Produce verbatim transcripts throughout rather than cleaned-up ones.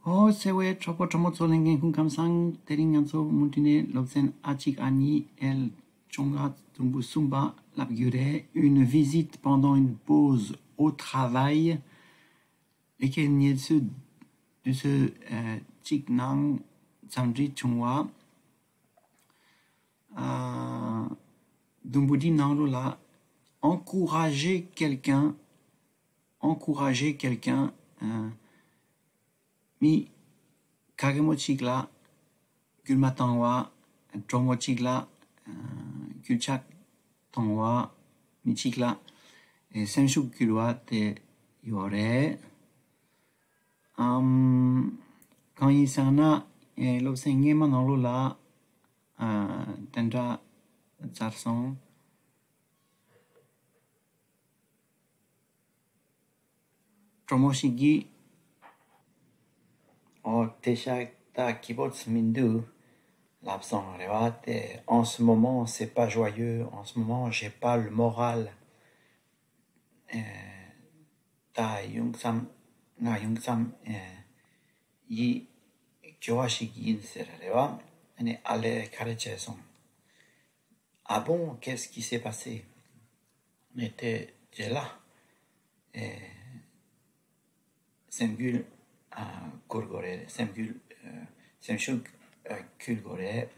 ཨོ་ཟེར་བའི་གྲོགས་པོ་གྲོགས་མོ་ཚོ་ལྷན་རྒྱས་སྐུ་ཁམས་བཟང་། དེ་རིང་ང་ཚོ་མུ་མཐུད་ནས་སློབ་ཚན་ཨ་གཅིག་ཨ་གཉིས་ཨེལ་བཅོ་ལྔ་དུམ་བུ་གསུམ་པ་ལབ་རྒྱུ་རེད། Une visite pendant une pause au travail. ཨེ་ཁེ་ཉེ་ཚུལ་དུས་ཚོད་ཨ་གཅིག་ནང་འཚམས་འདྲི་བྱུང་བ། ཨ་དུམ་བུ་འདི་ནང་ལོགས་ལ། Encourager quelqu'un, encourager quelqu'un. ཨ་མི་ག་གེ་མོ་གཅིག་ལ་སྐུལ་མ་བཏང་བ། གྲོགས་མོ་གཅིག་ལ་ཨ་སྐུལ་ལྕག་གཏོང་བ། མི་གཅིག་ལ་ཨེ་སེམས་ཤུགས་སྐུལ་བ་དེ་ཡོད་རེད། ཨམ། གང་ཡིན་ཟེར་ན། ཨེ་སློབ་ཚན་སྔོན་མ་ནང་ལོགས་ལ་ཨ་དེ་འདྲ་ཚར་སོང་། གྲོགས་མོ་ཞིག་གིས། ཨོ་དེ་ཤག་ད་སྐྱིད་པོ་ཙམ་མི་འདུག་ལབ་སོང་རེད་བ། དེ། En ce moment, c'est pas joyeux. En ce moment, j'ai pas le moral. ཨེ་ད་ཡུང་ཙམ། ང་ཡུང་ཙམ་ཨེ་ཡིད་སྐྱོ་བ་ཞིག་ཡིན་ཟེར་རེད་བ། ཨ་ནི་ཨ་ལས་ག་རེ་བྱས་སོང་། Ah bon, qu'est-ce qui s'est passé? ནས་དེ་རྗེས་ལ་ཨེ་སེམས་འགུལ་ཨ་འཁུར་དགོས་རེད། སེམས་འགུལ་ཨ་སེམས་ཤུགས་ཨ་འཁུར་དགོས་རེད།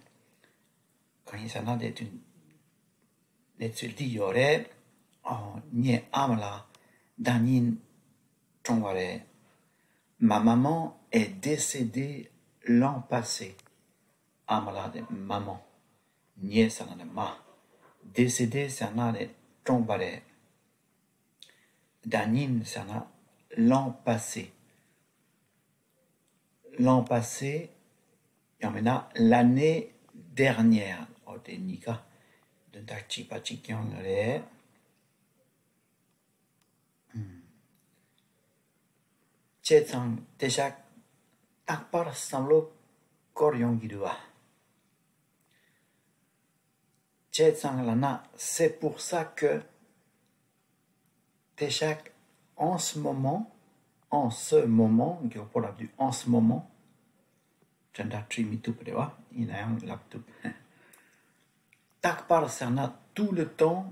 གང་ཡིན་ཟེར་ན་དེ་དུས་གནས་ཚུལ་འདི་ཡོད་རེད། ཨོ་ངའི་ཨ་མ་ལགས་ཟླ་ཉིན་གྲོངས་པ་རེད། Ma maman est décédée l'an passé. ཨ་མ་ལགས་དེ། Maman. ངའི་ཟེར་ན་ནི་མ། Décédée ཟེར་ན་ནི་གྲོངས་པ་རེད། ཟླ་ཉིན་ཟེར་ན་l'an passé. L'an passé ཡང་མིན་ན་l'année dernière. ཨོ་དེ་གཉིས་ཀ་དོན་དག་གཅིག་པ་གཅིག་རྐྱང་རེད། བྱས་ཙང་དེ་ཤག་རྟག་པར་བསམ་བློ་འཁོར་ཡོང་གི་འདུག་བ། བྱས་ཙང་ལབ་ན། C'est pour ça que དེ་ཤག en ce moment, en ce moment, མགྱོགས་པོ་ལབ་དུས་en ce moment དེ་འདྲ་བྲིས་མི་ཐུབ་པ་རེད་བ། ཡིན་ན་ཡང་ལབ་ཐུབ། རྟག་པར་ཟེར་ན་tout le temps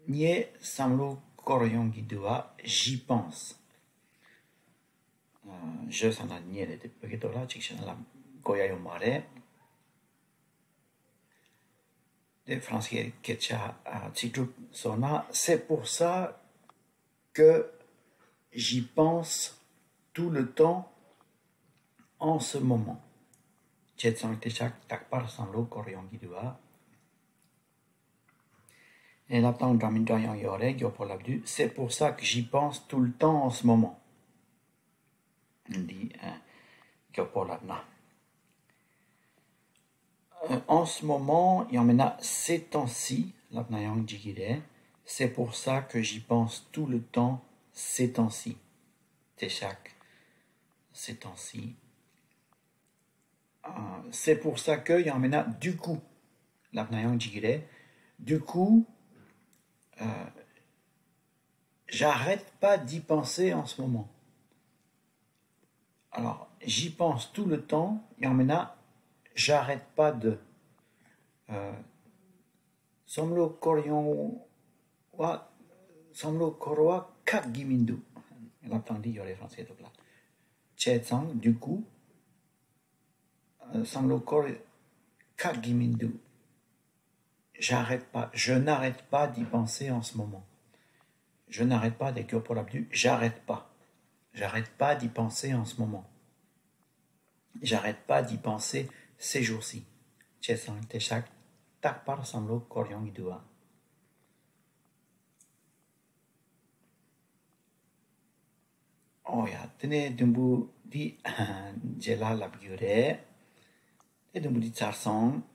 ངས་བསམ་བློ་འཁོར་ཡོང་གི་འདུག་བ། J'y pense. ཨ་je ཟེར་ན་ངས་རེད་དེ། བོད་སྐད་ཐོག་ལ་གཅིག་བྱས་ན་ལབ་དགོས་ཡ་ཡོད་མ་རེད། དེ་ཧྥ་རན་སི་སྐད་ཆ་ཨ་ཚིག་གྲུབ་བཟོ་ན། C'est pour ça que j'y pense tout le temps en ce moment. བྱས་ཙང་དེ་ཤག་རྟག་པར་བསམ་བློ་འཁོར་ཡོང་གི་འདུག་བ། ཨེ་ལབ་སྟངས་འདྲ་མི་འདྲ་ཡང་ཡོད་རེད། མགྱོགས་པོ་ལབ་དུས། C'est pour ça que j'y pense tout le temps en ce moment. འདི་ཨ་མགྱོགས་པོ་ལབ་ན། ཨ་en ce moment ཡང་མིན་ན་ces temps-ci ལབ་ན་ཡང་འགྲིག་གི་རེད། C'est pour ça que j'y pense tout le temps ces temps-ci. དེ་ཤག ces temps-ci. ཨ་c'est pour ça que ཡང་མིན་ན་du coup ལབ་ན་ཡང་འགྲིག་གི་རེད། Du coup, ཨ་j'arrête pas d'y penser en ce moment. Alors, j'y pense tout le temps ཡང་མིན་ན་j'arrête pas de. ཨ་བསམ་བློ་འཁོར་ཡོང་བ། བསམ་བློ་འཁོར་བ་ཁ་གི་མི་འདུག་ལབ་སྟངས་འདི་ཡོད་རེད་ཧྥ་རན་སིའི་ཐོག་ལ། བྱས་ཙང་du coup བསམ་བློ་འཁོར་ཁ་གི་མི་འདུག J'arrête pas, je n'arrête pas d'y penser en ce moment. Je n'arrête pas དེ་མགྱོགས་པོ་ལབ་དུས། J'arrête pas. J'arrête pas d'y penser en ce moment. J'arrête pas d'y penser ces jours-ci. བྱས་ཙང་དེ་ཤག་རྟག་པར་བསམ་བློ་འཁོར་ཡོང་གི་འདུག་བ། ཨོ་ཡ། དེ་ནས་དུམ་བུ་འདི་རྗེས་ལ་ལབ་རྒྱུ་རེད། དེ་དུམ་བུ་འདི་ཚར་སོང་།